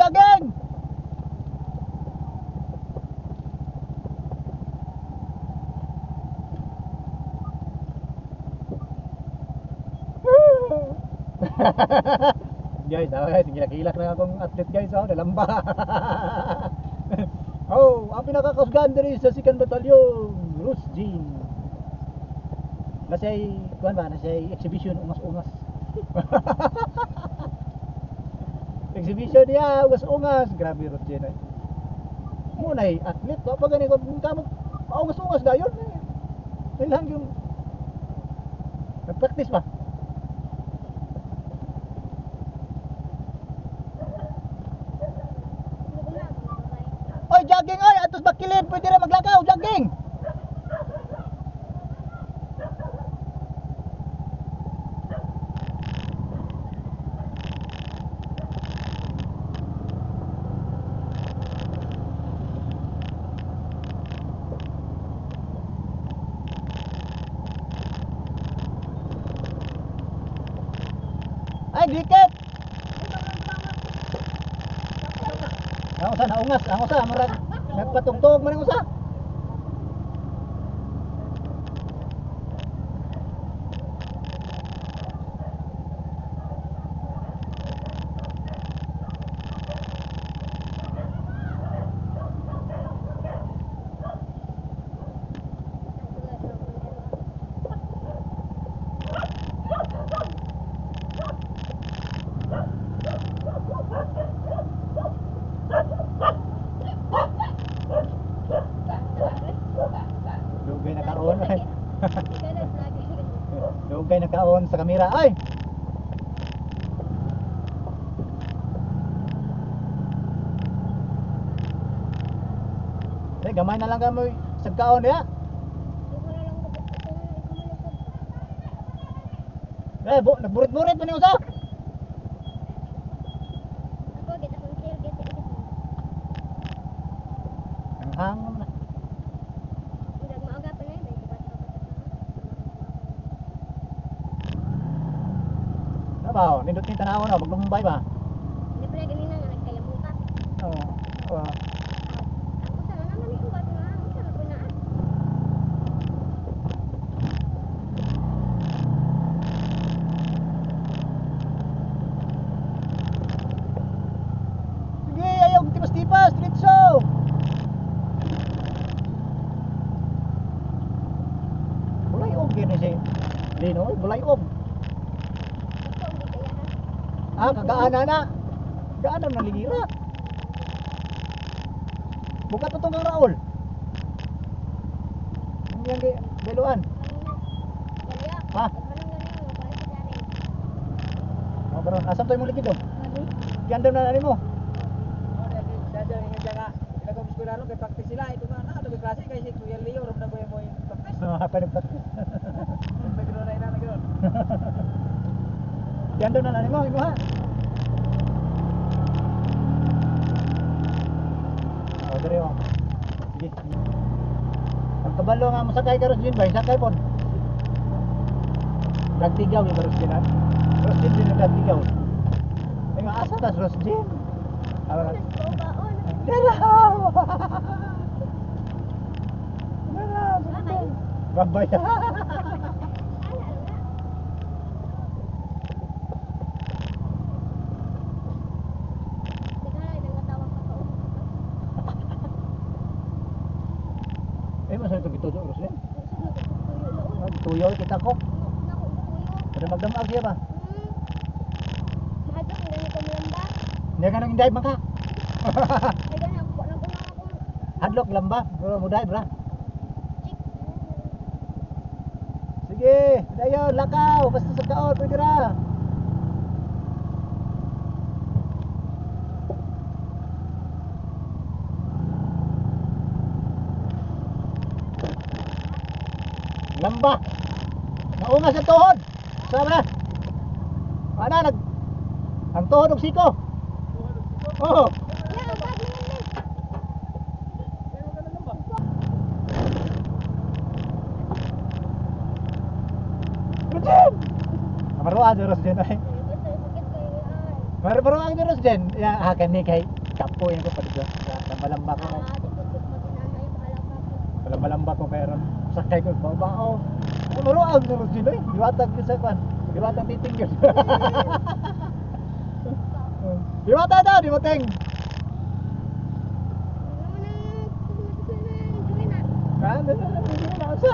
Jogging! Guys, oh, guys, gilak-gilak na akong athlete guys, oh, nalamba. Oh, ang pinakakausgan diri sa 2nd Battalion, Rose Jean. Nasa kuan ba, nasa exhibition ungas-ungas. Exhibition niya, ungas-ungas. Grabe Rose Jean. Ay. Munay athlete, wa pa gani ko kamo ungas-ungas dayon. Ilang yung nag-practice ba? Oy, jogging oy, atos bakilid, pwede ra maglakaw, jogging. Ay, dikit. Ang usa naungas, ang usa murag nagpatugtog man ang usa. Dugay na kaon. Dugay na kaon sa kamera. Ay! Eh, gamay na lang kamo sa kaon ya. Eh, nagburit-burit man yung usa. Ang hangom na. Nabaw, nindot ni tanaw na maglumbay ba? Hindi pa ganina nga nagkayamuka. Oo. Oh. Ako sa naman ni ubat nga, ako sa na. Sige, ayaw tipas-tipas, diretso. Bulay og gini si Lino, bulay og. Ah, kagaana na. Gaana na ligira. Buka to tong kang Raul. Yang di beluan. Ha? Oh, karon asam tayo mo likid do. Kiandam na nani mo. Practice sila ito nga na ato klase kay si Kuya Leo rom na ko mo yung practice. Oh, pa nag-practice. Nagro na ina nagro. Kiandam na nani mo imo ha. Oh, dere oh. Sige. Ang kabalo nga mosakay ka Rosjin ba? Sakay pod. Dagtigaw yung Rosjin ha. Rosjin din ang dagtigaw. Ay nga asa tas Rosjin. Awa. Dara. Dara. Babay. Eh, masa ito gitudo, Roslyn? Tuyo, kita ko. Kada magdamag siya ba? Hindi ka nang inday, bangka. Hadlok lamba, bro, muday, bra. Sige, dayon, lakaw, basta sa kaon, pwede ra. Lamba. Naunga sa tuhod. Sama. Ana nag ang tuhod og siko. Oh. Rosjen. Maruan si Rosjen ay. Maruan si Rosjen. Ya, ah kani kay Kapoy ko pa dito. Lambalamba ko na. Ah, di ko maginanay, bahala pa ako. Lambalamba ko kay ron. Sakay ko bao. Muro ang nuro sila eh. Diwatag ko sa kwan. Diwatag titing yun. Diwata daw, diwateng. Ano man ang susunod na gawin na? Ah, ano na na na sa.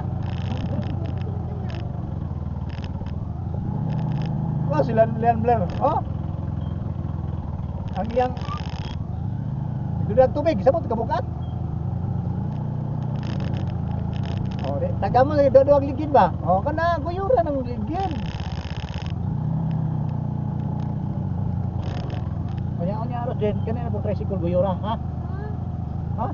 Oh, sila Leon Blair. Oh. Ang iyang Dudag tubig, sabot kabukat. Oh, di, taga mo dodo ang ligid ba? Oh, kana guyura ng ligid. Kanya unya aros din, kana na po tricycle guyura, ha? Ha?